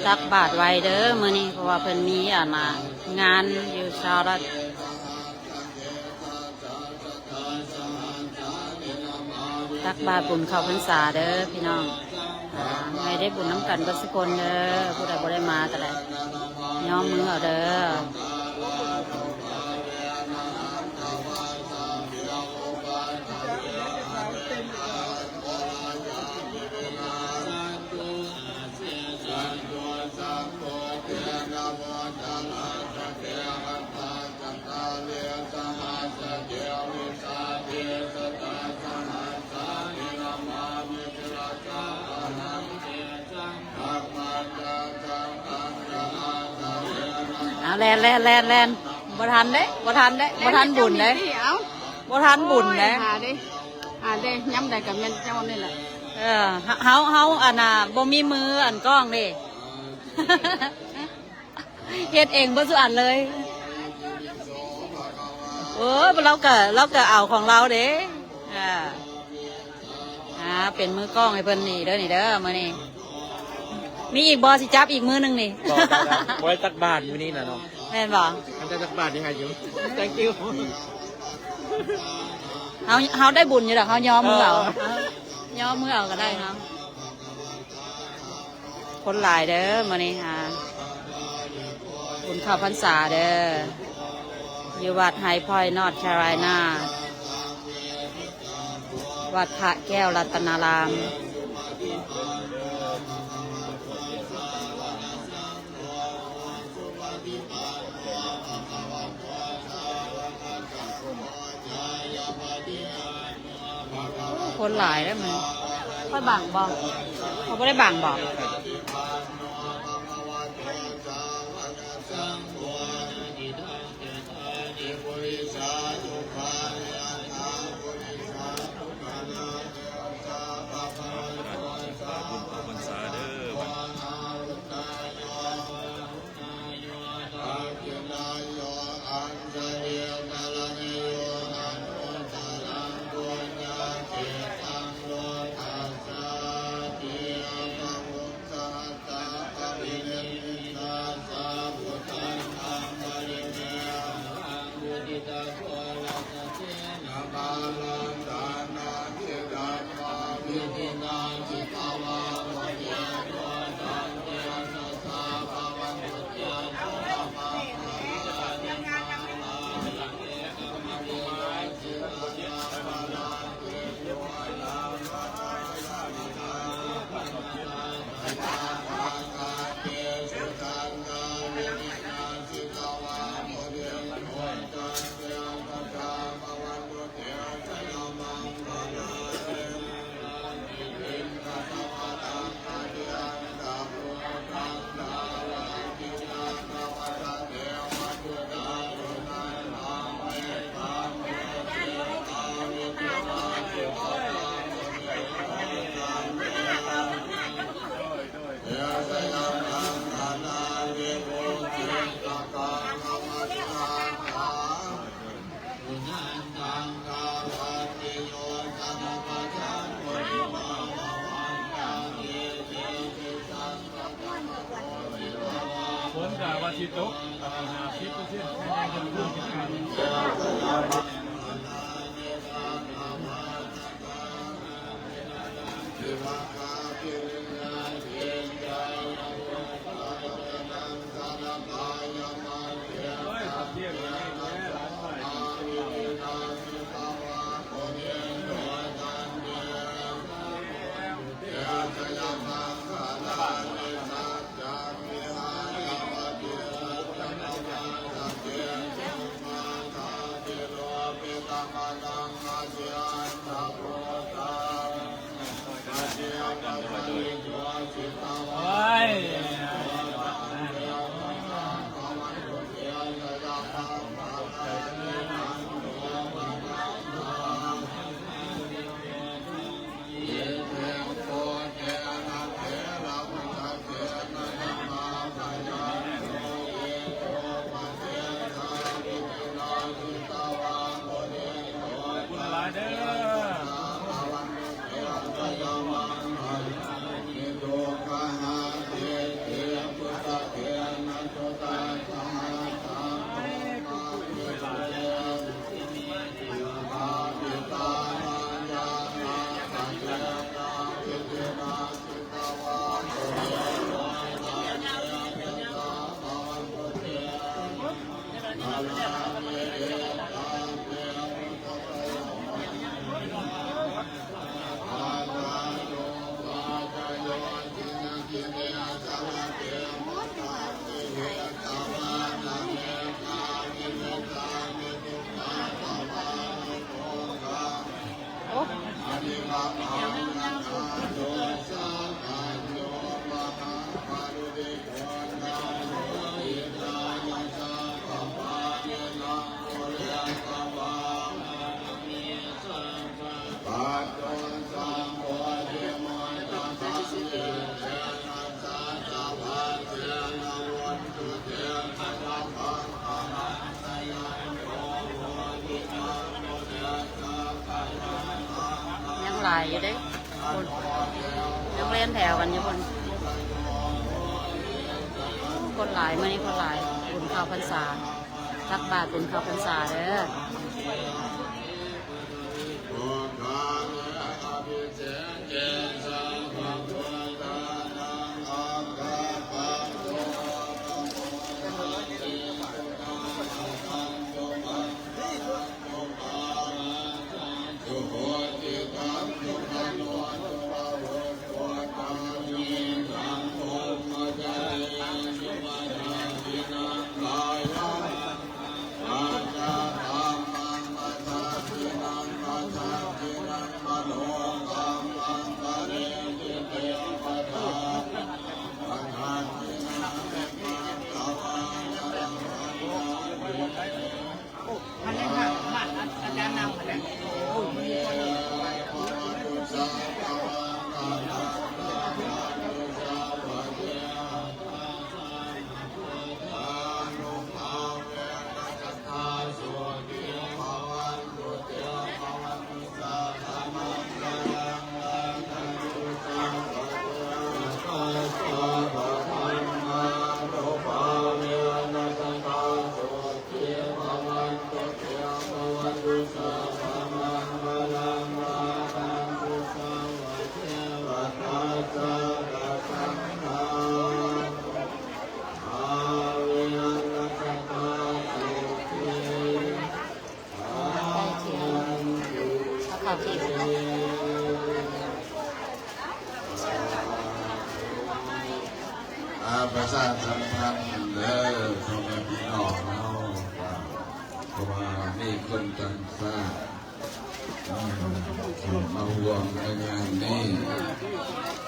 ຕັກບາດໄວເດີມື້ນີ້ ເພາະວ່າເພິ່ນມີ ອັນນ່າ ງານຢູ່ສະຫະລັດ. ຕັກບາດບຸນເຂົ້າພັນສາເດີພີ່ນ້ອງ ໃຫ້ໄດ້ບຸນນຳກັນເບິດສູ່ຄົນເດີ. ຜູ້ໃດບໍ່ໄດ້ມາກໍໄດ້ ຍ້ອມມືເອົາເດີ. ເອົາ ແລ່ນ ແລ່ນ ແລ່ນ ແລ່ນ ບໍ່ທັນເດ້ ບໍ່ທັນເດ້ ບໍ່ທັນບຸນເດ້ ເອົ້າ ບໍ່ທັນບຸນເດ້. ໂອ້ຍ ຫາເດ້ ຫາເດ້ ຍາມໃດກໍແມ່ນເຈົ້ານີ້ແຫຼະ. ເອີ ເຮົາ ເຮົາ ອັນນ່າ ບໍ່ມີມືອັນກ້ອງເດ້ ເຮັດເອງເບິດສູ່ອັນເລີຍ. ໂອ້ຍ ລາວກໍ ລາວກໍເອົາຂອງລາວເດ້. ອ່າ ອ່າ ເປັນມືກ້ອງໃຫ້ເພິ່ນນີ້ເດີ ນີ້ເດີ ມື້ນີ້. ມີອີກບໍ່ ຊິຈັບອີກມື້ໜຶ່ງນີ້? ບໍ່ ບໍ່ໄດ້ຕັກບາດມື້ນີ້ນະນ້ອງ. ແມ່ນບໍ່? ຄັນໄດ້ຕັກບາດນີ້ໃຫ້ຢູ່. Thank you. ເຮົາ ເຮົາໄດ້ບຸນຢູ່ດອກ ເຮົາຍໍມືເອົາ ຍໍມືເອົາກໍໄດ້ເຮົາ. ຄົນຫຼາຍເດີມື້ນີ້ ອ່າ ບຸນເຂົ້າພັນສາເດີ ຢູ່ວັດໄຮພອຍ North Carolina ວັດພະແກ້ວລັດຕະນາລາມ. ຄົນຫຼາຍເດ້ມື້ນີ້. ຂ້ອຍບັງບໍ່? ຂ້ອຍບໍ່ໄດ້ບັງບໍ່? ບຸນເຂົ້າພັນສາເດີ. ຝົນກະວ່າຊິຕົກ ຫ້າສິບເປີເຊັນ ແຕ່ຍັງບໍ່ຮູ້ຄືກັນ. ໂອ້ຍ. ຫຼາຍຢູ່ເດ້ ຄົນຍັງແລ່ນແຖວກັນຢູ່ພຸ້ນ. ຄົນຫຼາຍ ມື້ນີ້ຄົນຫຼາຍ ບຸນເຂົ້າພັນສາ ຕັກບາດບຸນເຂົ້າພັນສາເດີ. ອາ ປະຊາສຳພັນເດີ ພໍ່ແມ່ພີ່ນ້ອງເຮົາ ວ່າ ເພາະວ່າມີຄົນຕ່າງຊາດ ເອີ ເຂົ້າມາຮ່ວມໃນງານນີ້ ເອີ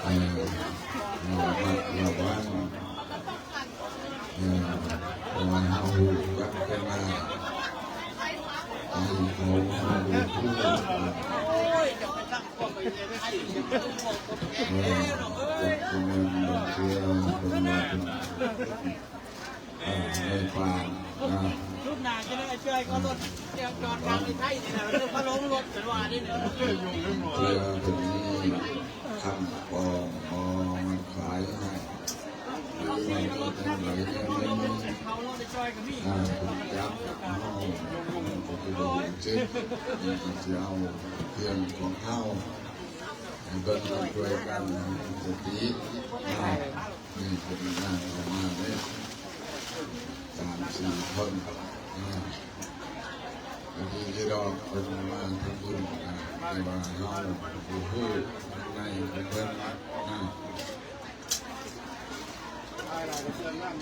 ໃຫ້ລະມັດລະວັງ ເອີ ເພາະວ່າເຮົາຮູ້ກັນເປັນວ່າ ອັນນີ້ເຂົາເຮົາຮູ້ຄື ເອີ ຈັກຊິແມ່ນບາງເທື່ອເພິ່ນວ່າເປັນ ເອີ ແມ່ປານນະ ຮູບໜ້າຈະໄດ້ເຊີຍເຂົາລົດ ເອີ ຈອດທາງໃນໄທນີ້ນະ ມາລົງລົດເພິ່ນວ່ານີ້ນະ ເພື່ອເພິ່ນມີຄຳປອງເອົາມາຂາຍໃຫ້ ເອີ ມີທັງຫຼາຍແນວ ເອີ ຈັບເຮົາ ເຮົາກໍຊິໄດ້ເຈັບ ເຮົາກໍຊິເອົາເຄື່ອງຂອງເຮົາ ໃຫ້ເບິ່ງນຳດ້ວຍກັນ ມີສະຕິ ເອີ ນີ້ເພິ່ນຍ່າງເຂົ້າມາເດ້ ສາມສີ່ຄົນ ເອີ ກໍດີຢູ່ດອກ ເພິ່ນມາທຳບຸນ ເອີ ແຕ່ວ່າເຮົາບໍ່ຮູ້ໃນຂອງເພິ່ນ ເອີ.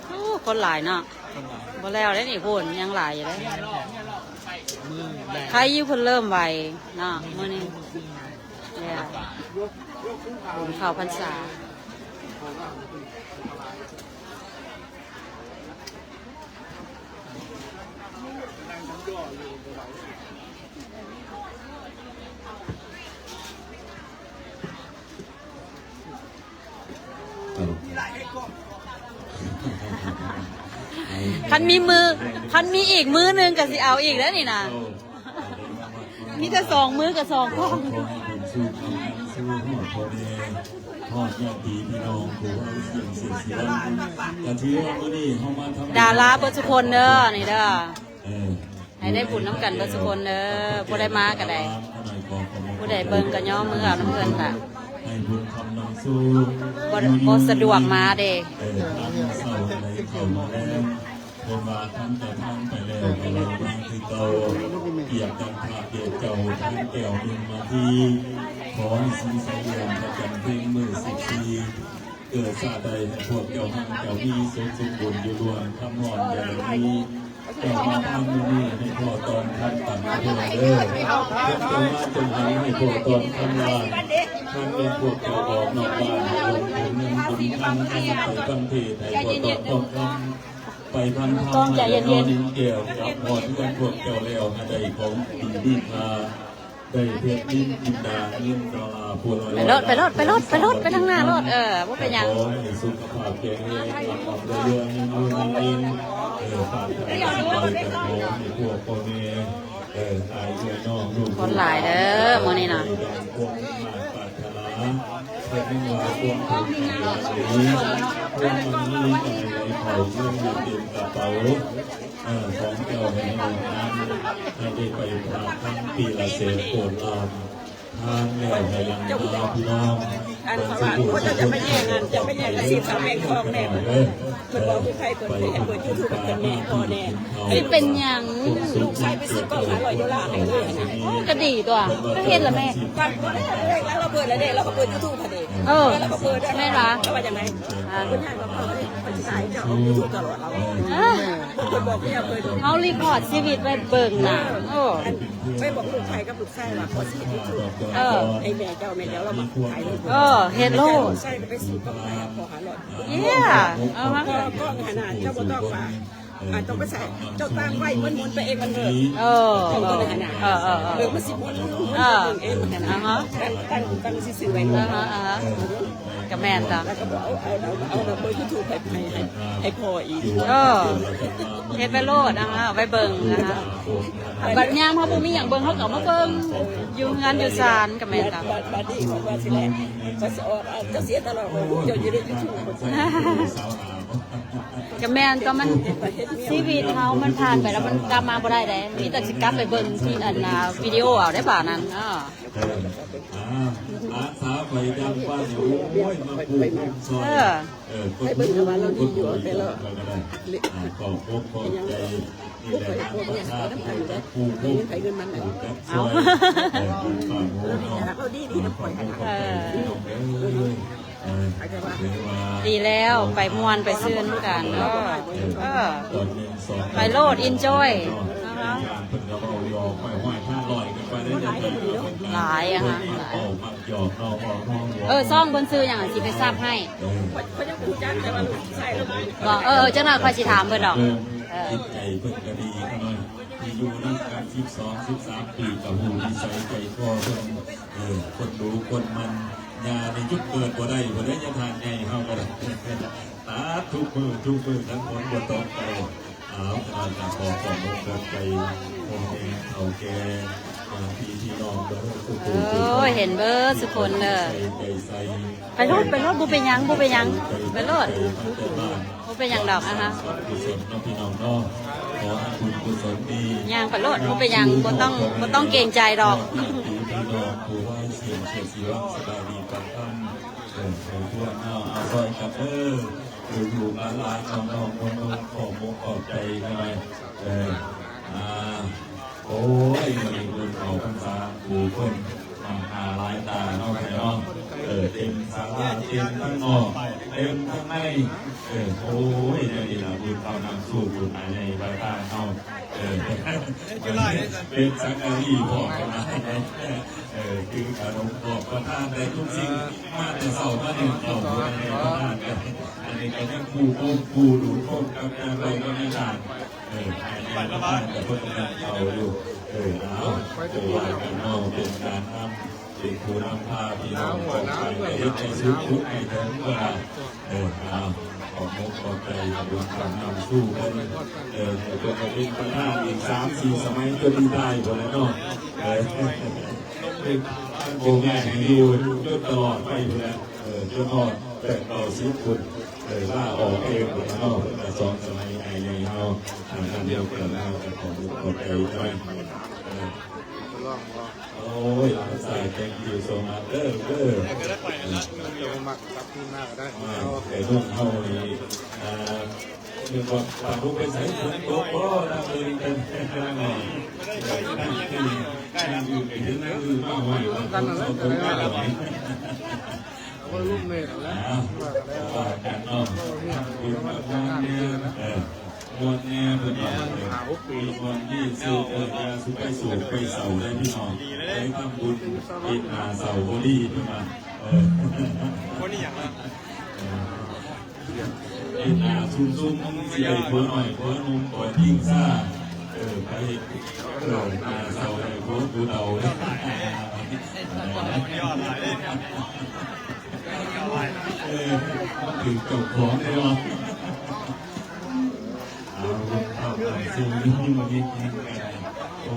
ໂອ້ ຄົນຫຼາຍເນາະ ຄົນຫຼາຍ ບໍ່ແລ້ວເດ້ນີ້ ພຸ້ນ ຍັງຫຼາຍຢູ່ເດ້ ມື້ແລກ ໃຄຢູ່ເພິ່ນເລີ່ມໄວເນາະ ມື້ນີ້ ແລ້ວ ບຸນເຂົ້າພັນສາ. ຄັນມີມື້ ຄັນມີອີກມື້ໜຶ່ງກໍຊິເອົາອີກແລ້ວນີ້ນະ ມີແຕ່ສອງມື້ກັບສອງກ້ອງ ຂໍໃຫ້ບຸນສູ່ຄຳນຳສູ່ຮອດພໍ່ແມ່ ຮອດຍາດຕິພີ່ນ້ອງຜູ້ໄວສິ່ງເສດສີວັນ ກະຖືວ່າມື້ນີ້ເຮົາມາທຳ ດາລາເບິດທຸກຄົນເດີ ນີ້ເດີ. ເອີ ໃຫ້ໄດ້ບຸນນຳກັນເບິດທຸກຄົນເດີ ຜູ້ໃດມາກໍໄດ້ ຜູ້ໃດເບິ່ງກໍຍໍມືເອົານຳເພິ່ນລະ ໃຫ້ບຸນຄຳນຳສູ່ ບໍ່ ບໍ່ສະດວກມາເດ້ ເອີ ທາງເຊົ້າໃດເຂົ້າມາແລງ ເພິ່ນວ່າທາງເຈົ້າທາງໄປແລ້ວກໍໄດ້ມາຄືເກົ່າ ປຽບດັ່ງພະເດດເຈົ້າທານແກ້ວໜຶ່ງນາທີ ຂໍໃຫ້ສີໃສແຈ່ມພະຈັນເພັງມື້ສິບສີ່ ເກີດຊາດໃດໃຫ້ພວກເຈົ້າຮັ່ງເຈົ້າມີ ສຸກສົມບູນຢູ່ລ້ວນ ຄຳຮ້ອນຢ່າໄດ້ມີ ເຈົ້າມາທາງມື້ນີ້ໃຫ້ພໍ້ຕ້ອນຄຳຕັນເດີ ເຈົ້າມາຈົງຫັນໃຫ້ພໍ້ຕ້ອນຄຳລານ ຄັນແມ່ນພວກເຈົ້າອອກນອກບ້ານໃຫ້ລົງເຖິງເງິນບຸນຄັນ ຄັນໄປຕ່າງປະເທດໃຫ້ພໍ້ຕ້ອນທອງຄຳ ໄປພັນທຳໃຫ້ເງິນທອງແກ້ວກັບຮອດເຮືອນພວກເຈົ້າແລ້ວໃຫ້ໄດ້ຂອງດີມີຄ່າ ໄດ້ເພັດນິນຈິນດາ ເງິນດອລລາ ໄປໂລດ ໄປໂລດ ໄປໂລດ ໄປໂລດ ໄປທາງໜ້າໂລດ ເອີ ບໍ່ເປັນຫຍັງ ຂໍໃຫ້ສຸຂະພາບແຂງແຮງ ລ່ຳລວຍເຮືອງເງິນ ເອີ ປາດຖະໜາສິ່ງໃດກໍຂໍໃຫ້ພວກພໍ່ແມ່ ເອີ ຫຼາຍເອື້ອຍນ້ອງລູກ ຄົນຫຼາຍເດີມື້ນີ້ນະ ດັ່ງຄວາມມຸ່ງມາດປາດຖະໜາ ເພິ່ນຍັງວ່າຄວາມທຸກข์ໃນເວລານີ້ ຄວາມມັນມີກໍໃຫ້ໄຫລເຂົ້າເງິນຢູ່ເຕັມກະເປົາ ເອີ ຂອງເຈົ້າໃຫ້ນ້ອງນັ້ນ ໃຫ້ໄດ້ໄປຝາກຄັນປີລະແສນໂກດລ້ານ ທາງແລ້ວໃຫ້ຫຼັງມາ ພີ່ນ້ອງ ອັນເຂົາວ່າ ໂອ້ ເຈົ້າຈະໄປແຍ່ງ ອັນ ເຈົ້າໄປແຍ່ງອາຊີບສາວແມ່ງທອງແນ່ ເພິ່ນ ເພິ່ນບອກຜູ້ໃຜ ເພິ່ນໄປໃຫ້ເປີດຢູທູບໃຫ້ເພິ່ນແມ່ພໍ່ແນ່ ຊິເປັນຫຍັງ ລູກຊາຍໄປຊື້ກ້ອງຫ້າຮ້ອຍໂດລາໃຫ້ເລີຍຫັ້ນນະ ໂອ້ ກໍດີຕົວະ ກໍເຮັດລະແມ່ ລາວເປີດລະເດ້ ລາວກໍເປີດຢູທູບຫັ້ນເດ້ ເອີ ລາວກໍເປີດ ແມ່ນຫວາ ລາວວ່າຈັ່ງໃດ ອ່າ ເພິ່ນໃຫ້ບອກເຂົາເດ້ ເພິ່ນຊິຂາຍເຈົ້າຢູທູບຕະຫຼອດ ລາວວ່າ ອ່າ ເພິ່ນບອກເມຍເພິ່ນ ເຮົາຣີຄອດຊີວິດໄວ້ເບິ່ງນະ ເອີ ໂອ້ ໄປບອກລູກຊາຍກັບລູກ ໃຊ່ວ່າຂໍຊິເຮັດຢູທູບ ເອີ ໃຫ້ແມ່ເຈົ້າ ແມ່ເຈົ້າລາວມາຂາຍເລີຍ ເອີ ເຮັດໂລດ ໃສ່ໄປຊື້ກ້ອງໃໝ່ຂໍຫ້າຮ້ອຍ ເຢ້ຍ ເອີ ກ້ອງຫັ້ນນະ ເຈົ້າບໍ່ຕ້ອງວ່າ ອ່າ ຕ້ອງໄປໃສ່ ເຈົ້າຕັ້ງໄວ້ໝູນໆໄປເອງມັນເບີດ ເອີ ເອີ ເອີ ເອີ ມັນຊິໝູນໆ ເອີ ເບິ່ງເອງຫັ້ນນະ ອ່າຮະ ຕັ້ງ ຕັ້ງ ຕັ້ງຊື່ໆໄວ້ ອ່າຮະ ອ່າຮະ ກໍແມ່ນຕົວະ ແລ້ວກໍບອກເອົາ ເອົາ ເອົາເບີຢູທູບໃຫ້ ໃຫ້ ໃຫ້ ໃຫ້ພໍ່ອີກ ເອີ ເຮັດໄປໂລດ ອ່າຮະ ໄວ້ເບິ່ງ ອ່າຮະ ບັດຍາມເຮົາບໍ່ມີຫຍັງເບິ່ງ ເຮົາກໍເອົາມາເບິ່ງ ຢູ່ເຮືອນຢູ່ຊານກໍແມ່ນລະ ບາດ ບາດນີ້ຂ້ອຍວ່າຊິແຫຼະ ຂ້ອຍຊິອອກ ອາ ເຈົ້າເສຍຕະຫຼອດ ເຈົ້າຢູ່ໃນຢູທູບ ກໍແມ່ນຕົວະ ມັນ ຊີວິດເຮົາມັນຜ່ານໄປແລ້ວ ມັນກັບມາບໍ່ໄດ້ເດ້ ມີແຕ່ຊິກັບໄປເບິ່ງທີ່ອັນ ອ່າ ວິດີໂອເອົາໄດ້ບາດນັ້ນ ເອີ ເອີ ອ່າ ຫຼານສາວຂ້ອຍດັງປານນີ້ ໂອ້ຍ ມາປູກໂຮງຊ່ອຍ ເອີ ເອີ ເບິ່ງວ່າລາວດີຢູ່ແຕ່ລະ ອ່າ ຂອບອົກຂອບໃຈ ນີ້ແຫຼະ ທາງປະຊາຊົນຈັກປູກໂຮງ ຈັກຊ່ອຍ ເອີ ທາງຝ່າຍໂຮງເນາະ ເອີ ເອີ ເອີ ຖືວ່າ ດີແລ້ວ ໄປມ່ວນໄປຊື່ນນຳກັນ ເອີ ເອີ ໄປໂລດ ເອັນຈອຍ ເນາະ ເພິ່ນກໍເວົ້າຢອກໄປ ຮ້ອຍ ຫ້າຮ້ອຍ ກໍໄປໄດ້ ຫຼາຍ ອ່າຮະ ເວົ້າມັກ ເອີ ຊ່ອງເພິ່ນຊື່ຫຍັງ ຊິໄປຊັບໃຫ້ ເອີ ຂ້ອຍ ຂ້ອຍຍັງບໍ່ຮູ້ຈັກ ແຕ່ວ່າລູກຊາຍລາວ ບໍ່ ເອີ ເອີ ຈັກໜ້ອຍຂ້ອຍຊິຖາມເພິ່ນດອກ ເອີ ເອີ ຈິດໃຈເພິ່ນກໍດີຂະນ້ອຍ ທີ່ຢູ່ນຳກັນສິບສອງ ສິບສາມປີ ກໍຮູ້ນິໄສໃຈຄໍເພິ່ນ ເອີ ຄົນດຸຄົນໝັ່ນ ຍ່ານີ້ຈຸດເກີດບໍ່ໄດ້ ຜູ້ໃດຈະທານໃຫຍ່ເຮົາກໍໄດ້ ຕາດທຸກມື້ ທຸກມື້ ຄັນຝົນບໍ່ຕົກກໍ ເອົາ ຂ້າພະເຈົ້າກໍຂໍຂອບອົກຂອບໃຈພໍ່ແມ່ເຖົ້າແກ່ ຍາດພີ່ນ້ອງເບິດທຸກຜູ້ທຸກຄົນ ໂອ້ຍ ເຫັນເບິດທຸກຄົນເດີ ໃສ່ໃຈໃສ່ ໄປໂລດ ໄປໂລດ ບໍ່ເປັນຫຍັງ ບໍ່ເປັນຫຍັງ ໄປໂລດ ບໍ່ເປັນຫຍັງດອກ ອ່າຮະ ບຸນກຸສົນເນາະ ພີ່ນ້ອງເນາະ ຂໍໃຫ້ບຸນກຸສົນນີ້ ຍ່າງໄປໂລດ ບໍ່ເປັນຫຍັງ ບໍ່ຕ້ອງ ບໍ່ຕ້ອງເກງໃຈດອກ ຍາດພີ່ນ້ອງຜູ້ວ່າເສຍຊີວິດ ສະບາຍດີປານຄ່ຳ ເອີ ໃຫ້ພວກເຮົາເອົາຊ່ອຍກັນເດີ ຢູ່ໆ ຫຼານໆ ນ້ອງໆ ນົງໆ ຂອບອົກຂອບໃຈກັນໄວ້ ເອີ ອ່າ ໂອ້ຍ ມື້ນີ້ບຸນເຂົ້າພັນສາ ຜູ້ຄົນມາຫາຫຼາຍຕາເນາະ ໄປເນາະ ເອີ ເຕັມສາລາ ເຕັມທັງນອກ ເຕັມທັງໃນ ເອີ ໂອ້ຍ ແນວນີ້ລະ ບຸນເຂົ້ານ້ຳຊູ ບຸນອາໃຫຍ່ປະທານເຮົາ ເອີ ເປັນສັງກະລີພ້ອມກັນຫຼາຍ ເອີ ຖືຂະໜົມຂອບປະທານໄດ້ທຸກສິ່ງ ມາແຕ່ເຊົ້າມາໜຶ້ງເຂົ້າ ໃຫ້ປະທານກັນ ອັນນີ້ກໍຍັງຄູ່ອົບຄູ່ດູດຄົບກັບນາງໄວ້ກັບນາຍທານ ເອີ ໃຫ້ປະທານກັບເພິ່ນກຳລັງເຂົ້າຢູ່ ເອີ ເອົາ ບໍ່ວ່າກັນເນາະ ເປັນການນຳ ເປັນຜູ້ນຳພາພີ່ນ້ອງອອກໄປ ເຮັດໃຫ້ສຸດ ໃຫ້ເຖິງວ່າ ເອີ ເອົາ ຂອບອົກຂອບໃຈ ບຸນຄຳນຳສູ່ເພິ່ນ ເອີ ໃຫ້ເພິ່ນໄດ້ເປັນປະທານອີກສາມສີ່ສະໄໝຈົນຕາຍພຸ້ນແຫຼະເນາະ ເອີ ເປັນ ເປັນຜູ້ໃຫຍ່ໃຫ້ຢູ່ຈົນຕະຫຼອດໄປພຸ້ນແຫຼະ ເອີ ຈົນຮອດແປດເກົ້າສິບພຸ້ນ ເອີ ລາອອກເອງພຸ້ນແຫຼະເນາະ ເພິ່ນກະສອງສະໄໝໃຫຍ່ໃຫຍ່ເຮົາ ອັນດຽວກັນເຮົາກະຂໍຂອບໃຈນຳ ເອີ ໂອ້ຍ thank you so much ເດີ ເດີ ເອີ ມັກກັບຄືນມາກໍໄດ້ ອ່າ ແຕ່ລຸງເຮົານີ້ ອ່າ ນຶກວ່າປາລຸງໄປໃສ ຝົນຕົກບໍ່ ນັ່ງເບິ່ງກັນ ນັ່ງຢູ່ ນັ່ງຢູ່ ມາຮອດ ຝົນຕົກມາແລ້ວ ວ່າກັນເນາະ ບຸນມາມ່ວນແດ່ ເອີ ມ່ວນແດ່ເພິ່ນວ່າ ເອີ ມີມ່ວນມີຊື່ ເອີ ຢ່າສຸໄປໂສກໄປເສົ້າເດີພີ່ນ້ອງ ໄປທຳບຸນເຮັດໜ້າເສົ້າບໍ່ດີເພິ່ນວ່າ ເອີ ເຮັດໜ້າຊຸ່ມໆ ຊິໄດ້ຜົວນ້ອຍຜົວໜຸ່ມບໍ່ຈິງຊາ ເອີ ໄປ ເອີ ໜ້າເສົ້າໄດ້ຜົວຜູ້ເຖົ້າ ເອີ ມາຖືກເຈົ້າຂອງເດ້ເນາະ ເອົາ ເອົາ ເອົາ ເອົາ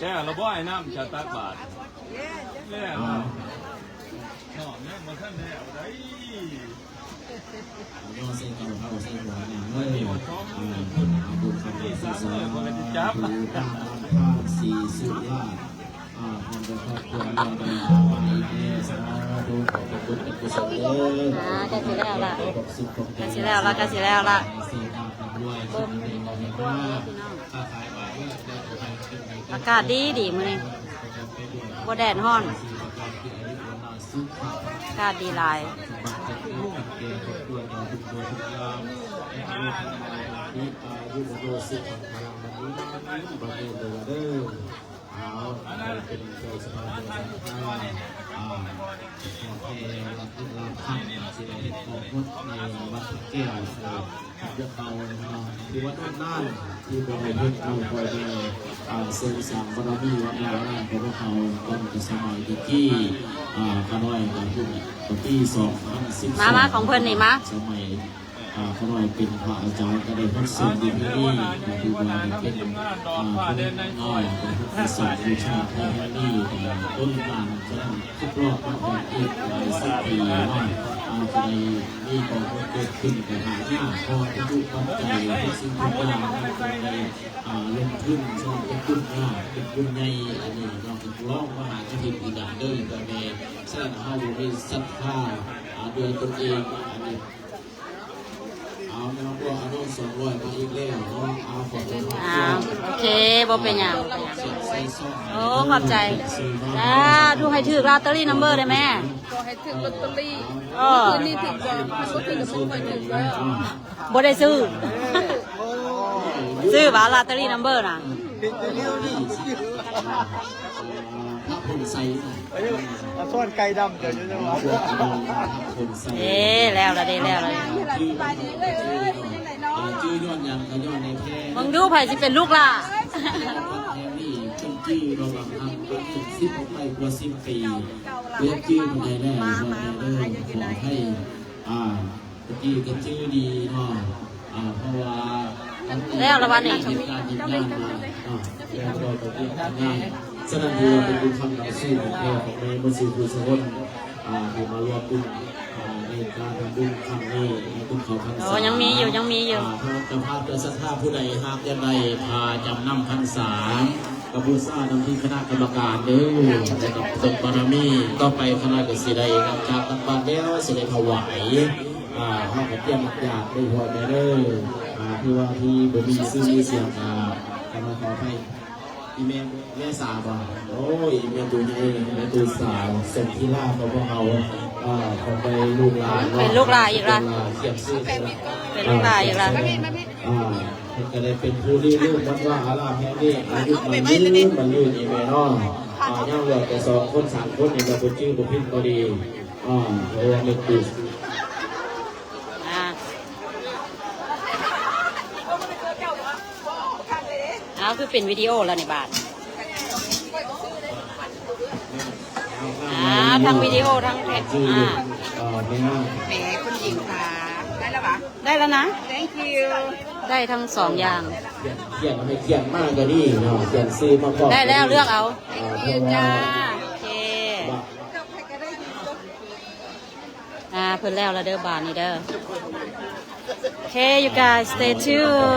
ແລ້ວລະບໍ່ ອ້າຍນ້ຳ ຈະຕັກບາດ? ແລ້ວ ອ້າວ ນ້ອງຍັງບໍ່ທັນແລ້ວໃດ໋. ຍໍໃສ່ເຂົ້າເຂົ້າໃສ່ຫົວນາງເອີຍ. ອາ ບຸນຄຳ ນີ້ສາມມື້ ຂ້ອຍກໍຊິຈັບ ທາງບ້ານພານສີສຸລາ ອາ ພ້ອມດ້ວຍຄອບຄົວ ແລ້ວກໍມາອີກແນ່. ສາທຸ ຂອບຄຸນເປັນກຸສົນເດີ. ອ່າ ໃກ້ຊິແລ້ວລະ ໃກ້ຊິແລ້ວລະ ໃກ້ຊິແລ້ວລະ. ເບິ່ງ ອາກາດດີດີມື້ນີ້ ບໍ່ແດດຮ້ອນ ອາກາດດີຫຼາຍ. ພວກເຮົາເນາະ ຖືວ່າດົນນານທີ່ບໍ່ໄດ້ເຮັດນຳພໍ່ແມ່ ອ່າ ເສີມສ້າງບາລະມີວັດວາອາຣາມຂອງພວກເຮົາ ຕັ້ງແຕ່ສະໄໝແຕ່ກີ້ ອ່າ ຂ້ານ້ອຍກໍເປັນ ກໍປີສອງພັນສິບສອງ ມາ ມາ ຂອງເພິ່ນນີ້ມາ ສະໄໝ ອ່າ ຂ້ານ້ອຍເປັນພະອາຈານກໍໄດ້ຮັບເຊີນຢູ່ທີ່ນີ້ ກໍຖືວ່າໄດ້ເປັນ ອ່າ ຜູ້ນ້ອຍໄດ້ຮັບສານວິຊາທີ່ແຫ່ງນີ້ ກໍຕົ້ນການສະນັ້ນ ຄົບຮອບມາຮອດອີກຫຼາຍສິບປີເນາະ ອາດຈະໄດ້ມີຂໍ້ມູນເກີດຂຶ້ນກໍຫາຍາກ ເພາະວ່າທຸກປັດໄຈ ທຸກສິ່ງທຸກຢ່າງ ມັນຕ້ອງໄດ້ ອ່າ ລົງທຶນ ສະນັ້ນເປັນບຸນຍາກ ເປັນບຸນໃຫຍ່ ອັນນີ້ເນາະ ກໍລອງມາຫາກະຖິນອີກຢ່າງເດີ ເພື່ອແມ່ ສະນັ້ນເຮົາບໍ່ມີສັດທາ ອ່າ ດ້ວຍຕົນເອງ ອັນນີ້ ເອົາ ແມ່ນ້ອງບົວ ເອົາເງິນສອງຮ້ອຍມາອີກແລ້ວເນາະ ເອົາ ຂອບໃຈ ອ່າ ໂອເຄ ບໍ່ເປັນຫຍັງ ໂອ້ ຂອບໃຈ ສາທຸ ໃຫ້ຖືກລອດເຕີຣີນຳເບີເດີແມ່ ຂໍໃຫ້ຖືກລອດເຕີຣີ ເອີ ຄືນນີ້ຖືກບໍ່ ຄັນບໍ່ຖືກກໍບໍ່ຄ່ອຍຖືກເດີ ບໍ່ໄດ້ຊື້ ຊື້ຫວາ ລອດເຕີຣີນຳເບີນະ ພະພົນໄຊ ເອົາຊ້ອນໄກ່ດຳ ເຈົ້າຢູ່ຈັ່ງຫວະ ເອີ ແລ້ວລະເດ້ ແລ້ວລະເດ້ ເບິ່ງດູໃຜຊິເປັນລູກຫຼ້າ ມາ ມາ ໃຜຢາກກິນໄດ້ ຂອງໃຜ ອ່າ ຕະກີ້ກໍຈື່ດີເນາະ ອ່າ ເພາະວ່າ ແລ້ວລະບັດນີ້ ເຮັດການເຮັດງານມາເນາະ ແລ້ວກໍໄປວຽກເຮັດງານ ສະນັ້ນຖືວ່າເປັນບຸນທຳອັນສູງຂອງພໍ່ຂອງແມ່ໝົດສູ່ຜູ້ສູ່ຄົນ ອ່າ ທີ່ມາຮ່ວມບຸນ ອ່າ ໃນການທຳບຸນຄັ້ງນີ້ ໃນບຸນເຂົ້າພັນສາ ໂອ້ ຍັງມີຢູ່ ຍັງມີຢູ່ ອ່າ ຖ້າເຈົ້າພາບເຈົ້າສັດທາຜູ້ໃດຫາກຢາກໄດ້ຜ້າຈຳນຳພັນສາ ກໍບູຊານຳທີ່ຄະນະກຳມະການເດີ ແລ້ວກໍເສີມບາລະມີ ຕໍ່ໄປຄະນະກໍຊິໄດ້ນຳຈາກຕັກບາດແລ້ວ ຊິໄດ້ຖວາຍ ອ່າ ເຮົາກໍຕຽມຢາກໄດ້ພວກແມ່ເດີ ອ່າ ຄືວ່າທີ່ບໍ່ມີຊື່ມີສຽງ ອ່າ ຂໍໂທດຂໍອະໄພ ອີ່ແມ່ ແມ່ສາບໍ່? ໂອ້ຍ ແມ່ຕູ້ໃຫຍ່ ແມ່ຕູ້ສາວ ສົມທິລາຂອງພວກເຮົາ ອ່າ ຂອງໄປລູກຫຼານເນາະ ເປັນລູກຫຼານອີກລະ ເປັນລູກຫຼານອີກລະ ອ່າ ເພິ່ນກໍໄດ້ເປັນຜູ້ລິເລີ່ມວັດວາອາລາມແຫ່ງນີ້ ອາຍຸໝັ້ນຍືນ ໝັ້ນຍືນອີ່ແມ່ເນາະ ອ່າ ຍັງເຫຼືອແຕ່ສອງຄົນສາມຄົນນີ້ ແມ່ບໍ່ຈື່ບໍ່ຜິດກໍດີ ອ່າ ເພາະວ່າແມ່ຕູ້ ອ່າ ອ້າວ ຄືເປັນວິດີໂອແລ້ວນີ້ບາດ ອ່າ ທັງວິດີໂອທັງເທັກ ອ່າ ແໝ ຄຸນຍິງຄະ ໄດ້ແລ້ວຫວາ? ໄດ້ແລ້ວນະ Thank you ໄດ້ທັງສອງຢ່າງ ຂຽນໃຫ້ຂຽນມາກໍດີເນາະ ຂຽນຊື່ມາພ້ອມ ໄດ້ແລ້ວ ເລືອກເອົາ Thank you ຈ້າ ໂອເຄ ອ່າ ເພິ່ນແລ້ວລະເດີບາດນີ້ເດີ ໂອເຄ you guys stay tuned